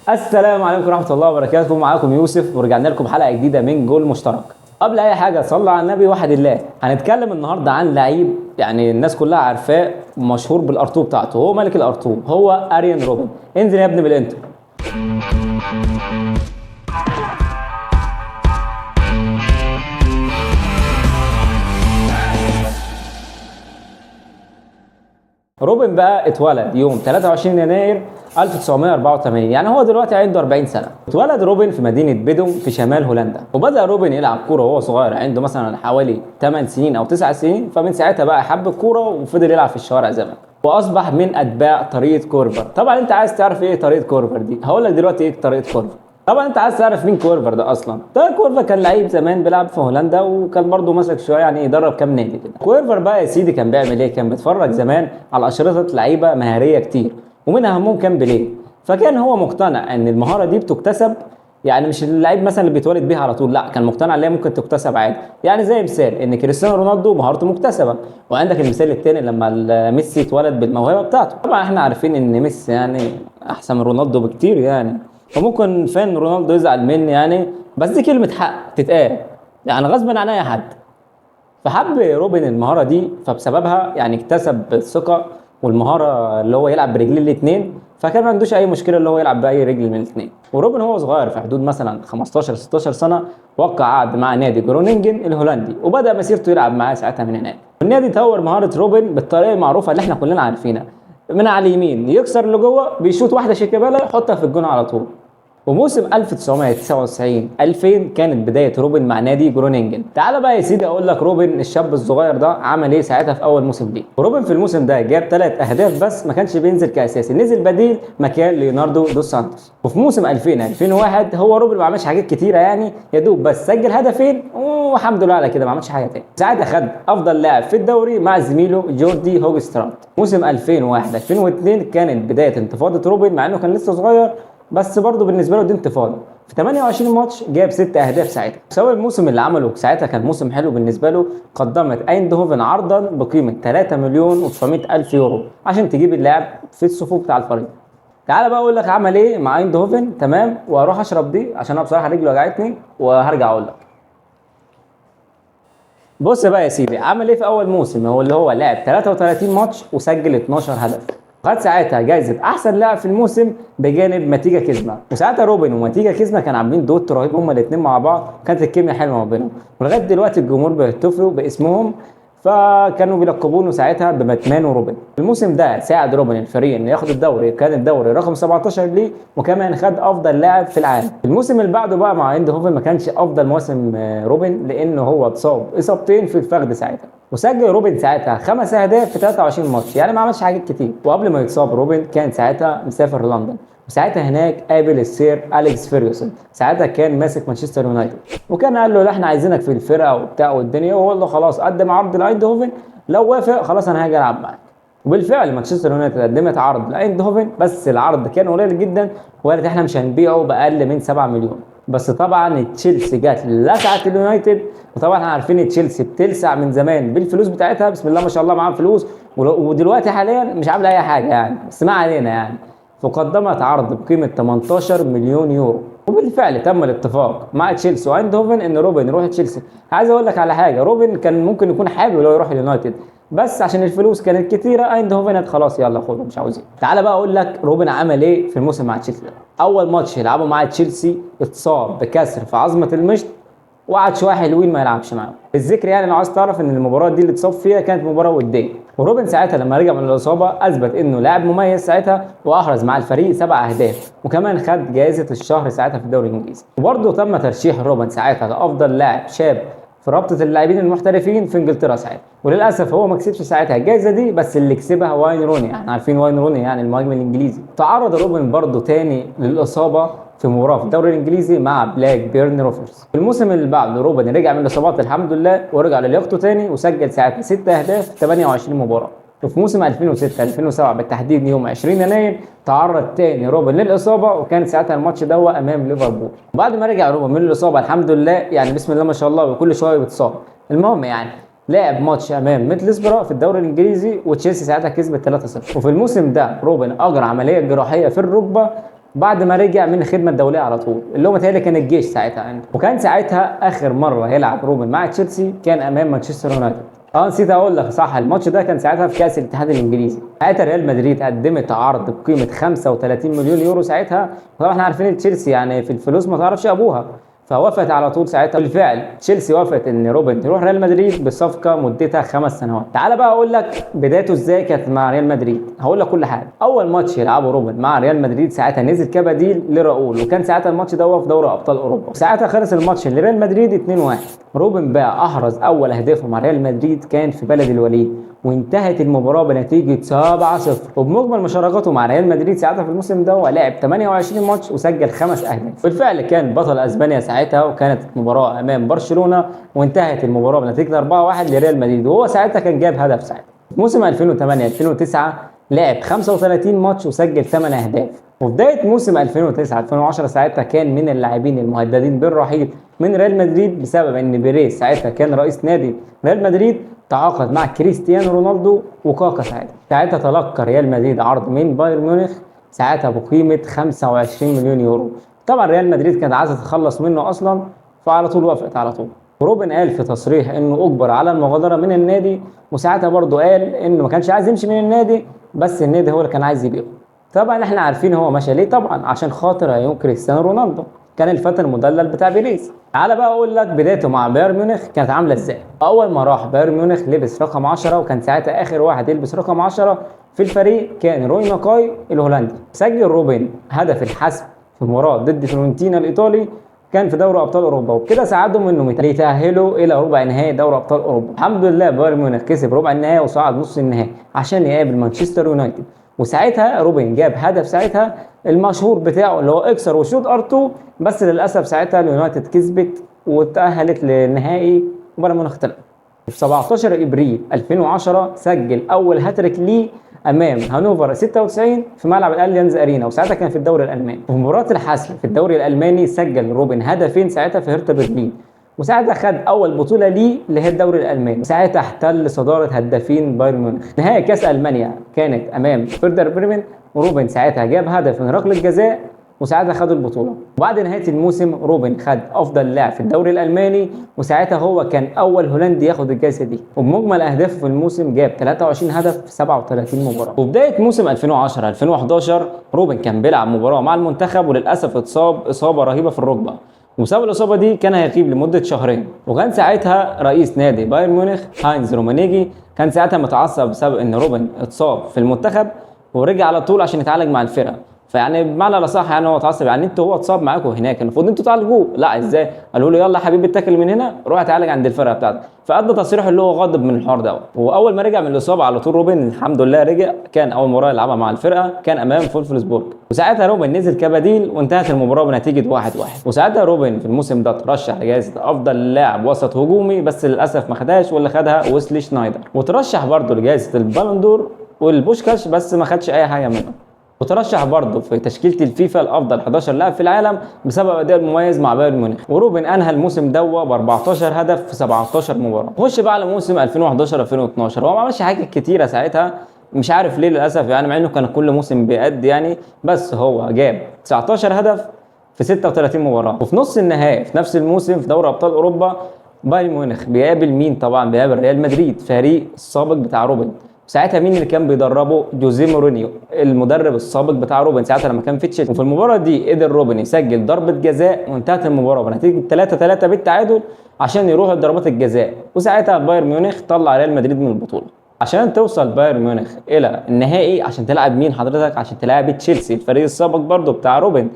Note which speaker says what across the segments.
Speaker 1: السلام عليكم ورحمة الله وبركاته. معاكم يوسف ورجعنا لكم حلقة جديدة من جول مشترك. قبل اي حاجة صلى على النبي وحد الله. هنتكلم النهارده عن لعيب يعني الناس كلها عارفاه، مشهور بالارتو بتاعته، هو ملك الارتو، هو اريان روبن. انزل يا ابني بال intro. روبن بقى اتولد يوم 23 يناير 1984، يعني هو دلوقتي عنده 40 سنة. اتولد روبن في مدينة بيدوم في شمال هولندا، وبدا روبن يلعب كورة وهو صغير، عنده مثلا حوالي 8 سنين او 9 سنين. فمن ساعتها بقى حب الكورة وفضل يلعب في الشوارع زمان، واصبح من اتباع طريقه كورفر. طبعا انت عايز تعرف ايه طريقه كورفر دي، هقول لك دلوقتي ايه طريقه كورفر. طبعا انت عايز تعرف مين كورفر ده اصلا. ده كورفر كان لعيب زمان بيلعب في هولندا، وكان برضه مسك شوية يعني يدرب كام نادي كده. كورفر بقى يا سيدي كان بيعمل ايه؟ كان بيتفرج زمان على اشرطه لعيبة مهاريه كتير، ومن اهمهم كان بيليه. فكان هو مقتنع ان المهارة دي بتكتسب، يعني مش اللعيب مثلا اللي بيتولد بيها على طول، لا كان مقتنع ان هي ممكن تكتسب عادي. يعني زي مثال ان كريستيانو رونالدو مهارته مكتسبة، وعندك المثال الثاني لما ميسي اتولد بالموهبه بتاعته. طبعا احنا عارفين ان ميسي يعني احسن من رونالدو بكتير يعني، فممكن fan رونالدو يزعل مني يعني، بس دي كلمة حق تتقال يعني غصبا عن اي حد. فحب روبن المهارة دي، فبسببها يعني اكتسب الثقة والمهاره اللي هو يلعب برجلين الاثنين، فكان ما عندوش اي مشكلة اللي هو يلعب باي رجل من الاثنين. وروبن هو صغير في حدود مثلا 15 16 سنة وقع عقد مع نادي جرونينجن الهولندي، وبدا مسيرته يلعب معاه ساعتها من هناك. النادي طور مهارة روبن بالطريقة المعروفة اللي احنا كلنا عارفينها، من على اليمين يكسر اللي جوه، بيشوط واحدة شيكابالا يحطها في الجون على طول. وموسم 1999 2000 كانت بداية روبن مع نادي جرونينجن. تعال بقى يا سيدي اقول لك روبن الشاب الصغير ده عمل ايه ساعتها في اول موسم ليه. روبن في الموسم ده جاب 3 اهداف بس، ما كانش بينزل كاساسي، نزل بديل مكان ليوناردو دوس سانتوس. وفي موسم 2000 2001 هو روبن ما عملش حاجات كتيرة يعني، يا دوب بس سجل هدفين والحمد لله على كده، ما عملش حاجة تاني. ساعتها خد افضل لاعب في الدوري مع زميله جوردي هوجسترات. موسم 2001 2002 كانت بداية انتفاضة روبن، مع انه كان لسه صغير بس برضه بالنسبة له دي انتفاضة. في 28 ماتش جاب 6 اهداف ساعتها. بسبب الموسم اللي عمله ساعتها كان موسم حلو بالنسبة له، قدمت ايندهوفن عرضا بقيمة 3 مليون و900 الف يورو عشان تجيب اللاعب في الصفوف بتاع الفريق. تعالى بقى اقول لك عمل ايه مع ايندهوفن، تمام؟ واروح اشرب دي عشان انا بصراحة رجلي وجعتني، وهرجع اقول لك. بص بقى يا سيدي عمل ايه في اول موسم، هو اللي هو لعب 33 ماتش وسجل 12 هدف، خد ساعتها جايزة احسن لاعب في الموسم بجانب ماتيجا كيزما. وساعتها روبن وماتيجا كيزما كانوا عاملين دوت رهيب هما الاثنين مع بعض، كانت الكيمياء حلوة ما بينهم، ولغاية دلوقتي الجمهور بيهتفوا باسمهم، فكانوا بيلقبونه ساعتها بباتمان وروبن. الموسم ده ساعد روبن الفريق انه ياخد الدوري، كان الدوري رقم 17 ليه، وكمان خد افضل لاعب في العالم. الموسم اللي بعده بقى مع ايندهوفن ما كانش افضل مواسم روبن، لانه هو اتصاب اصابتين في الفخذ ساعتها، وسجل روبن ساعتها 5 اهداف في 23 ماتش، يعني ما عملش حاجات كتير. وقبل ما يتصاب روبن كان ساعتها مسافر لندن، وساعتها هناك قابل السير اليكس فيرجسون، ساعتها كان ماسك مانشستر يونايتد، وكان قال له لا احنا عايزينك في الفرقة وبتاع والدنيا، وهو له خلاص قدم عرض لايندهوفن، لو وافق خلاص انا هاجي العب معاك. وبالفعل مانشستر يونايتد قدمت عرض لايندهوفن، بس العرض كان قليل جدا، وقالت احنا مش هنبيعه باقل من 7 مليون. بس طبعا تشيلسي جت لسعت اليونايتد، وطبعا احنا عارفين تشيلسي بتلسع من زمان بالفلوس بتاعتها، بسم الله ما شاء الله معاهم فلوس، ودلوقتي حاليا مش عامله اي حاجة يعني، بس ما علينا يعني. فقدمت عرض بقيمة 18 مليون يورو، وبالفعل تم الاتفاق مع تشيلسي وايندهوفن ان روبن يروح تشيلسي. عايز اقول لك على حاجة، روبن كان ممكن يكون حابب لو يروح اليونايتد، بس عشان الفلوس كانت كتيرة ايندهوفن قالت خلاص يلا خده مش عاوزين. تعالى بقى اقول لك روبن عمل ايه في الموسم مع تشيلسي ده. اول ماتش يلعبه مع تشيلسي اتصاب بكسر في عظمه المشط، وقعد شوية حلوين ما يلعبش معاهم. الذكر يعني لو عايز تعرف ان المباراة دي اللي اتصاب فيها كانت مباراة وديه، وروبن ساعتها لما رجع من الاصابة اثبت انه لاعب مميز ساعتها، واحرز مع الفريق 7 اهداف، وكمان خد جائزة الشهر ساعتها في الدوري الانجليزي. وبرضه تم ترشيح روبن ساعتها لافضل لاعب شاب في رابطه اللاعبين المحترفين في انجلترا ساعتها، وللاسف هو ما كسبش ساعتها الجائزة دي، بس اللي كسبها واين روني. احنا عارفين واين روني يعني المهاجم الانجليزي. تعرض روبن برضه تاني للاصابة في مباراة في الدوري الانجليزي مع بلاك بيرن روفرز. في الموسم اللي بعده روبن رجع من الاصابات الحمد لله، ورجع للياقته تاني، وسجل ساعتها 6 اهداف في 28 مباراة. وفي موسم 2006 2007 بالتحديد يوم 20 يناير تعرض تاني روبن للاصابة، وكان ساعتها الماتش ده امام ليفربول. وبعد ما رجع روبن من الاصابة الحمد لله يعني بسم الله ما شاء الله، وكل شوية بيتصاب. المهم يعني لعب ماتش امام ميدلسبرا في الدوري الانجليزي، وتشيلسي ساعتها كسبت 3-0. وفي الموسم ده روبن اجرى عملية جراحية في الركبة، بعد ما رجع من الخدمة الدولية على طول، اللي هو متهيألي كان الجيش ساعتها عنده. وكان ساعتها اخر مرة يلعب روبن مع تشيلسي كان امام مانشستر يونايتد. نسيت اقول لك صح، الماتش ده كان ساعتها في كاس الاتحاد الانجليزي. ساعتها ريال مدريد قدمت عرض بقيمة 35 مليون يورو ساعتها، طبعا احنا عارفين تشيلسي يعني في الفلوس ما تعرفش ابوها، فوافقت على طول ساعتها. بالفعل تشيلسي وافقت ان روبن يروح ريال مدريد بصفقة مدتها 5 سنوات. تعال بقى اقول لك بدايته ازاي كانت مع ريال مدريد، هقول لك كل حاجة. اول ماتش يلعبه روبن مع ريال مدريد ساعتها نزل كبديل لراؤول، وكان ساعتها الماتش ده في دوري ابطال اوروبا. ساعتها خلص الماتش لريال مدريد 2-1. روبن بقى احرز اول اهدافه مع ريال مدريد كان في بلد الوليد، وانتهت المباراة بنتيجة 7-0. وبمجمل مشاركاته مع ريال مدريد ساعتها في الموسم ده لعب 28 ماتش وسجل 5 اهداف. بالفعل كان بطل اسبانيا ساعتها، وكانت مباراة امام برشلونة، وانتهت المباراة بنتيجة 4-1 لريال مدريد، وهو ساعتها كان جاب هدف ساعتها. موسم 2008 2009 لعب 35 ماتش وسجل 8 اهداف. وبداية موسم 2009 2010 ساعتها كان من اللاعبين المهددين بالرحيل من ريال مدريد، بسبب ان بيريز ساعتها كان رئيس نادي ريال مدريد تعاقد مع كريستيانو رونالدو وكاكا. ساعتها تلقى ريال مدريد عرض من بايرن ميونخ ساعتها بقيمة 25 مليون يورو. طبعا ريال مدريد كانت عايزة تتخلص منه اصلا، فعلى طول وافقت على طول. روبن قال في تصريح انه اجبر على المغادرة من النادي، وساعتها برضه قال انه ما كانش عايز يمشي من النادي، بس النادي هو اللي كان عايز يبيعه. طبعا احنا عارفين هو مشى ليه، طبعا عشان خاطر عيون كريستيانو رونالدو، كان الفتى المدلل بتاع بيريز. تعالى بقى اقول لك بدايته مع بايرن ميونخ كانت عامله ازاي. اول ما راح بايرن ميونخ لبس رقم 10، وكان ساعتها اخر واحد يلبس رقم 10 في الفريق كان روي ماكاي الهولندي. سجل روبن هدف الحسم في مباراة ضد فيورنتينا الايطالي كان في دوري ابطال اوروبا، وبكده ساعدهم انهم يتاهلوا الى ربع نهائي دوري ابطال اوروبا. الحمد لله بايرن ميونخ كسب ربع النهائي وصعد نص النهائي عشان يقابل مانشستر يونايتد، وساعتها روبن جاب هدف ساعتها المشهور بتاعه اللي هو اكسر وشوط R2، بس للاسف ساعتها اليونايتد كسبت وتاهلت للنهائي وبايرن ميونخ طلع. في 17 ابريل 2010 سجل اول هاتريك ليه امام هانوفر 96 في ملعب الاليانز ارينا، وساعتها كان في الدوري الالماني. وفي مباراة الحسم في الدوري الالماني سجل روبن هدفين ساعتها في هرتا برلين، وساعتها خد اول بطوله ليه اللي هي الدوري الالماني، ساعتها احتل صدارة هدافين بايرن ميونخ. نهائي كاس المانيا كانت امام فيردر بريمن، وروبن ساعتها جاب هدف من ركلة جزاء وساعتها خدوا البطولة. وبعد نهاية الموسم روبن خد افضل لاعب في الدوري الالماني، وساعتها هو كان اول هولندي ياخد الجائزة دي. وبمجمل اهدافه في الموسم جاب 23 هدف في 37 مباراة. وبداية موسم 2010 2011 روبن كان بيلعب مباراة مع المنتخب، وللاسف اتصاب اصابه رهيبة في الركبة، وبسبب الاصابة دي كان هيغيب لمدة شهرين. وكان ساعتها رئيس نادي بايرن ميونخ هاينز رومانيجي كان ساعتها متعصب بسبب ان روبن اتصاب في المنتخب ورجع على طول عشان يتعالج مع الفرقة. فيعني بمعنى الاصح يعني هو اتعصب، يعني انتوا هو اتصاب معاكم هناك المفروض انتوا تعالجوه، لا ازاي؟ قالوا له يلا يا حبيبي اتكل من هنا روح اتعالج عند الفرقة بتاعتك. فادى تصريح اللي هو غاضب من الحوار ده. واول ما رجع من الاصابة على طول روبن الحمد لله رجع، كان اول مباراة يلعبها مع الفرقة كان امام فولفسبورج، وساعتها روبن نزل كبديل وانتهت المباراة بنتيجة 1-1. وساعتها روبن في الموسم ده ترشح لجائزة افضل لاعب وسط هجومي، بس للاسف ما خدهاش، واللي خدها ويسلي شنايدر. وترشح برضه لجائزة البالون والبوشكاش بس ما خدش اي حاجة منه. وترشح برضه في تشكيله الفيفا لافضل 11 لاعب في العالم بسبب اداء المميز مع بايرن ميونخ. وروبن انهى الموسم دوا ب 14 هدف في 17 مباراة. خش بقى على موسم 2011 2012، هو ما عملش حاجة كتيرة ساعتها، مش عارف ليه للاسف يعني، مع انه كان كل موسم بيأدي يعني، بس هو جاب 19 هدف في 36 مباراة. وفي نص النهائي في نفس الموسم في دوري ابطال اوروبا بايرن ميونخ بيقابل مين؟ طبعا بيقابل ريال مدريد فريق السابق بتاع روبن. ساعتها مين اللي كان بيدربه؟ جوزيه مورينيو المدرب السابق بتاع روبن ساعتها لما كان في تشيلسي. وفي المباراة دي قدر روبن يسجل ضربه جزاء وانتهت المباراة بنتيجة 3-3 بالتعادل عشان يروحوا لضربات الجزاء. وساعتها بايرن ميونخ طلع ريال مدريد من البطولة. عشان توصل بايرن ميونخ الى النهائي عشان تلعب مين حضرتك؟ عشان تلعب تشيلسي الفريق السابق برضه بتاع روبن.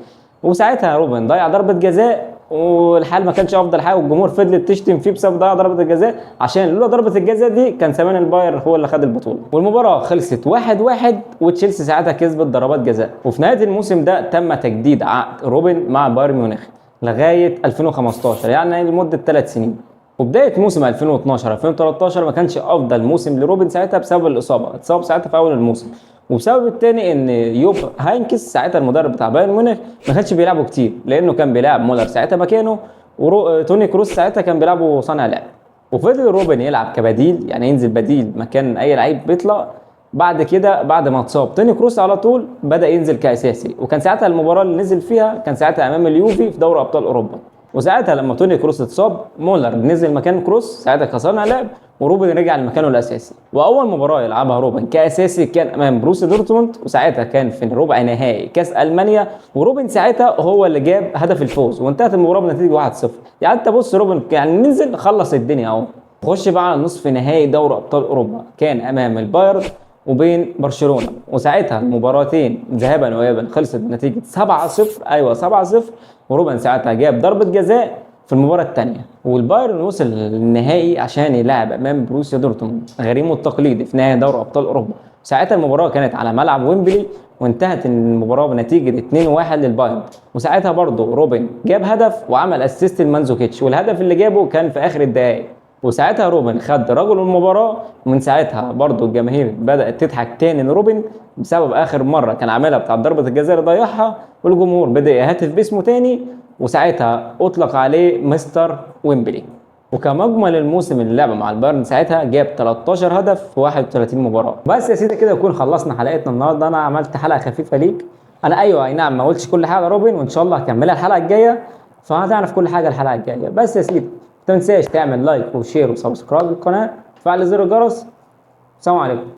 Speaker 1: وساعتها روبن ضيع ضربه جزاء والحال ما كانش افضل حاجة، والجمهور فضلت تشتم فيه بسبب ضياع ضربه الجزاء، عشان لولا ضربه الجزاء دي كان زمان الباير هو اللي خد البطولة. والمباراة خلصت 1-1 وتشيلسي ساعتها كسبت ضربات جزاء. وفي نهاية الموسم ده تم تجديد عقد روبن مع بايرن ميونخ لغاية 2015، يعني لمدة 3 سنين. وبداية موسم 2012 2013 ما كانش افضل موسم لروبن ساعتها بسبب الاصابة، اتصاب ساعتها في اول الموسم، وبسبب التاني ان يوب هاينكس ساعتها المدرب بتاع بايرن ميونخ ما كانش بيلعبه كتير، لانه كان بيلعب مولر ساعتها مكانه، وتوني كروس ساعتها كان بيلعبه صانع لعب. وفضل روبن يلعب كبديل، يعني ينزل بديل مكان اي لعيب بيطلع بعد كده بعد ما اتصاب توني كروس على طول بدا ينزل كاساسي، وكان ساعتها المباراة اللي نزل فيها كان ساعتها امام اليوفي في دوري ابطال اوروبا. وساعتها لما توني كروس اتصاب مولر نزل مكان كروس، ساعتها كصانع لعب، وروبن رجع لمكانه الاساسي. واول مباراة يلعبها روبن كاساسي كان امام بروسيا دورتموند، وساعتها كان في ربع نهائي كاس المانيا، وروبن ساعتها هو اللي جاب هدف الفوز، وانتهت المباراة بنتيجة 1-0. يعني انت بص روبن يعني نزل خلص الدنيا اهو. خش بقى على نصف نهائي دوري ابطال اوروبا، كان امام البايرن وبين برشلونة، وساعتها المباراتين ذهابا وايابا خلصت بنتيجة 7-0. ايوه 7-0. وروبن ساعتها جاب ضربه جزاء في المباراة الثانية، والبايرن وصل للنهائي عشان يلعب امام بروسيا دورتموند غريمه التقليدي في نهائي دوري ابطال اوروبا. ساعتها المباراة كانت على ملعب ويمبلي، وانتهت المباراة بنتيجة 2-1 للبايرن. وساعتها برضه روبن جاب هدف وعمل assist لمانزوكيتش، والهدف اللي جابه كان في اخر الدقائق. وساعتها روبن خد رجل المباراة، ومن ساعتها برضو الجماهير بدأت تضحك تاني لروبن بسبب آخر مرة كان عاملها بتاع ضربة الجزاء اللي ضيعها، والجمهور بدأ يهتف باسمه تاني، وساعتها أطلق عليه مستر ويمبلي. وكمجمل الموسم اللي لعبه مع البايرن ساعتها جاب 13 هدف في 31 مباراة. بس يا سيدي كده يكون خلصنا حلقتنا النهارده. انا عملت حلقة خفيفة ليك، انا ايوه اي نعم ما قلتش كل حاجة على روبن، وان شاء الله هكملها الحلقة الجاية، فهتعرف كل حاجة الحلقة الجاية. بس يا سيدي ما تنساش تعمل like و share و subscribe للقناة، وتفعل زر الجرس. السلام عليكم.